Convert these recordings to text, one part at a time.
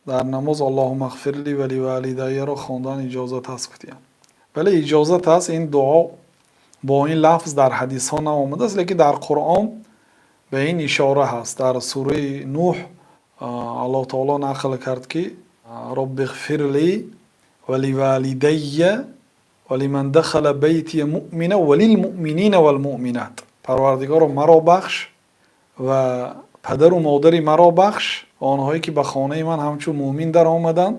Дар намоз "اللهم اغفر لي ولوالدي" ро хондан иҷозат аст, гуфтиям. Бале, иҷозат аст. Ин дуо бо ин лафз дар ҳадисҳо наомадааст, лекин дар Қуръон ба ин ишора ҳаст. Дар сураи Нуҳ Аллоҳ таоло нақл кард, ки "رب اغفر لي ولوالدي ولمن دخل بيتي مؤمنا وللمؤمنين والمؤمنات. Парвардигоро, маро бахш ва падару модари маро бахш ва онҳое, ки ба хонаи ман ҳамчун мӯмин даромаданд,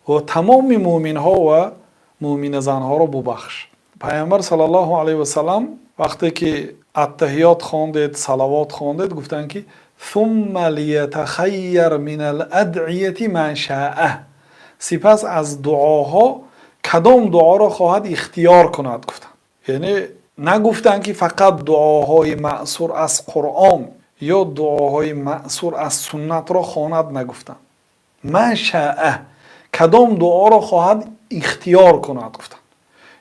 ва тамоми мӯминҳо ва мӯминазанҳоро бубахш. Пайғамбар саллаллоҳу алайҳи васалам вақте ки аттаҳиёт хондед, салавот хондед, гуфтанд, ки "ثم ليتخير من الأدعية ما شاء". Сипас аз дуоҳо кадом дуоро хоҳад, ихтиёр кунад, гуфтанд. Яъне нагуфтанд, ки фақат дуоҳои маъсур аз Қуръон ё дуоҳои маъсур аз суннатро хонад, нагуфтанд. "ما شاء", кадом дуоро хоҳад, ихтиёр кунад, гуфтанд.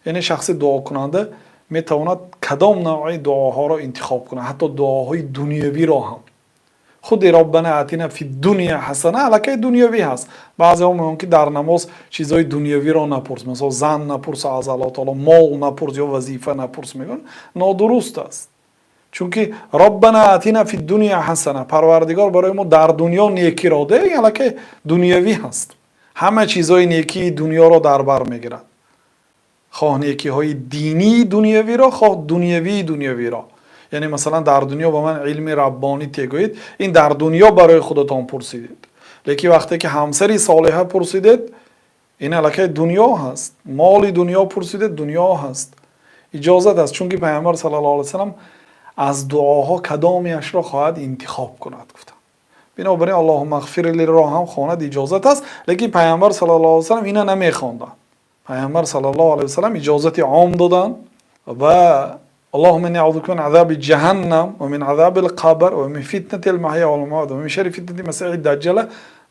Яъне шахси дуокунанда метавонад кадом навъи дуоҳоро интихоб кунад, ҳатто дуоҳои дунявиро ҳам. Худи "ربنا آتنا في الدنيا حسنة" аллакай дунявӣ ҳаст. Баъзеҳо мегӯянд, ки дар намоз чизҳои дунявиро напурс, масалан, зан напурс аз Аллоҳ таоло, мол напурс ё вазифа напурс, мегӯянд. Нодуруст аст, чунки "ربنا آتنا في الدنيا حسنة", Парвардигор, барои мо дар дунё некиро деҳ, аллакай дунявӣ ҳаст. Ҳама чизҳои некии дунёро дар бар мегирад, хоҳ некиҳои динии дунявиро, хоҳ дунявии дунявиро. Яъне, масалан, дар дунё ба ман илми раббонӣ тегӯед, ин дар дунё барои худатон пурсидед. Лекин вақте ки ҳамсари солиҳа пурсидед, ин аллакай дунё ҳаст. Моли дунё пурсидед, дунё ҳаст, иҷозат аст, чунки Пайғамбар саллаллоҳу алайҳи васалам аз дуоҳо кадомеашро хоҳад, интихоб кунад, гуфтанд. Бинобар ин "اللهم اغفر لي" ро ҳам хонад, иҷозат аст, лекин Пайғамбар саллаллоҳу алайҳи васаллам ина намехонданд. Пайғамбар саллаллоҳу алайҳи васаллам иҷозати ом доданд ва "اللهم إني أعوذ بك من عذاب جهنم ومن عذاب القبر ومن فتنة المحيا والممات ومن شر فتنة المسيح الدجال".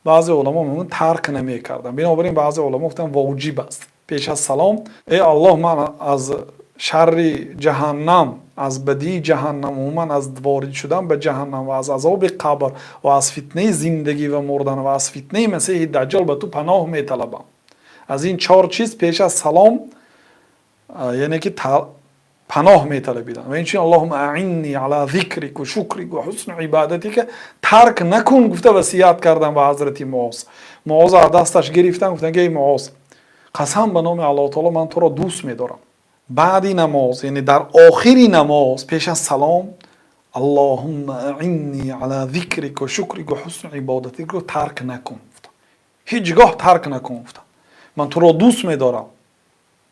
Баъзе уламо мегӯянд, тарк намекарданд. Бинобар ин баъзе уламо гуфтанд, воҷиб аст пеш аз салом: эй Аллоҳ, ман аз шарри ҷаҳаннам, аз бадии ҷаҳаннам, умуман аз ворид шудан ба ҷаҳаннам ва аз азоби қабр ва аз фитнаи зиндагӣ ва мурдан ва аз фитнаи Масеҳи Даҷҷол ба ту паноҳ металабам. Аз ин чор чиз пеш аз салом, яъне ки, паноҳ металабиданд. Ва инчунин "اللهم أعني على ذكرك وشكرك وحسن عبادتك" тарк накун, гуфта васият кардан ба ҳазрати Муоз. Муоз аз дасташ гирифтан, гуфтан, ки эй Муоз, қасам ба номи Аллоҳ таоло, ман туро дӯст медорам. Баъди намоз, яъне дар охири намоз, пеш аз салом "اللهم أعني على ذكرك وشكرك وحسن عبادتك" тарк накун, ҳеҷ гоҳ тарк накун, гуфтам. Ман туро дӯст медорам.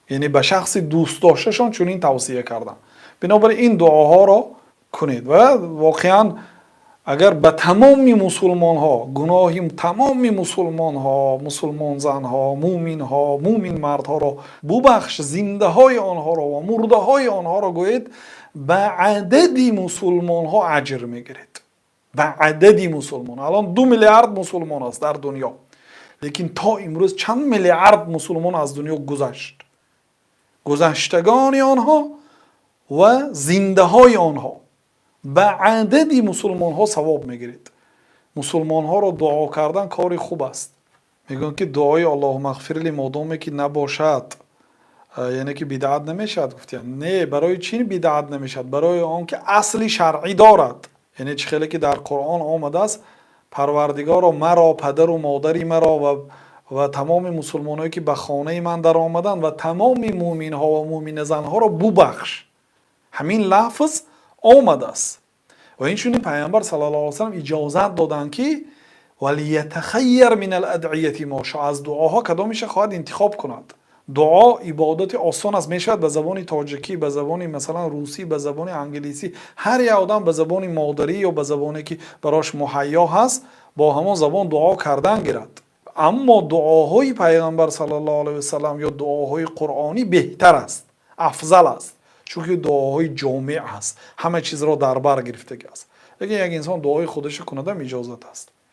Яъне ба шахси дӯстдошташон чунин тавсия кардам. Бинобар ин дуоҳоро кунед. Ва воқеан, агар ба тамоми мусулмонҳо, гуноҳи тамоми мусулмонҳо, мусулмонзанҳо, мӯминҳо, мӯминмардҳоро бубахш, зиндаҳои онҳоро ва мурдаҳои онҳоро гӯед, ба адади мусулмонҳо аҷр мегиред, ба адади мусулмон. Алон 2 миллиард мусулмон аст дар дунё, лекин то имрӯз чанд миллиард мусулмон аз дунё гузашт. Гузаштагони онҳо ва зиндаҳои онҳо, ба адади мусулмонҳо савоб мегиред. Мусулмонҳоро дуо кардан кори хуб аст. Мегӯянд, ки дуои "اللهم اغفر لي" модоме ки набошад, яъне ки бидаат намешавад, гуфтиям. Не, барои чӣ бидаат намешавад? Барои он ки асли шаръӣ дорад. Яъне чӣ хеле ки дар Қуръон омадааст: Парвардигоро, маро, падару модари маро ва тамоми мусулмоное, ки ба хонаи ман даромаданд, ва тамоми мӯминҳо ва мӯминазанҳоро бубахш. Ҳамин лафз омадааст. Ва инчунин Пайғамбар саллаллоҳу алайҳи васаллам иҷозат доданд, ки "وليتخير من الأدعية ما شاء", аз дуоҳо кадомеша хоҳад, интихоб кунад. Дуо ибодати осон аст. Мешавад ба забони тоҷикӣ, ба забони, масалан, русӣ, ба забони англисӣ. Ҳар як одам ба забони модарӣ ё ба забоне, ки барош муҳайё ҳаст, бо ҳамон забон дуо кардан гирад. Аммо дуоҳои Пайғамбар саллаллоҳу алайҳи васаллам ё дуоҳои қуръонӣ беҳтар аст, афзал аст, чунки дуоҳои ҷомеъ аст, ҳама чизро дар бар гирифтагӣ аст. Лекин як инсон дуои худашо кунадам, иҷозат аст.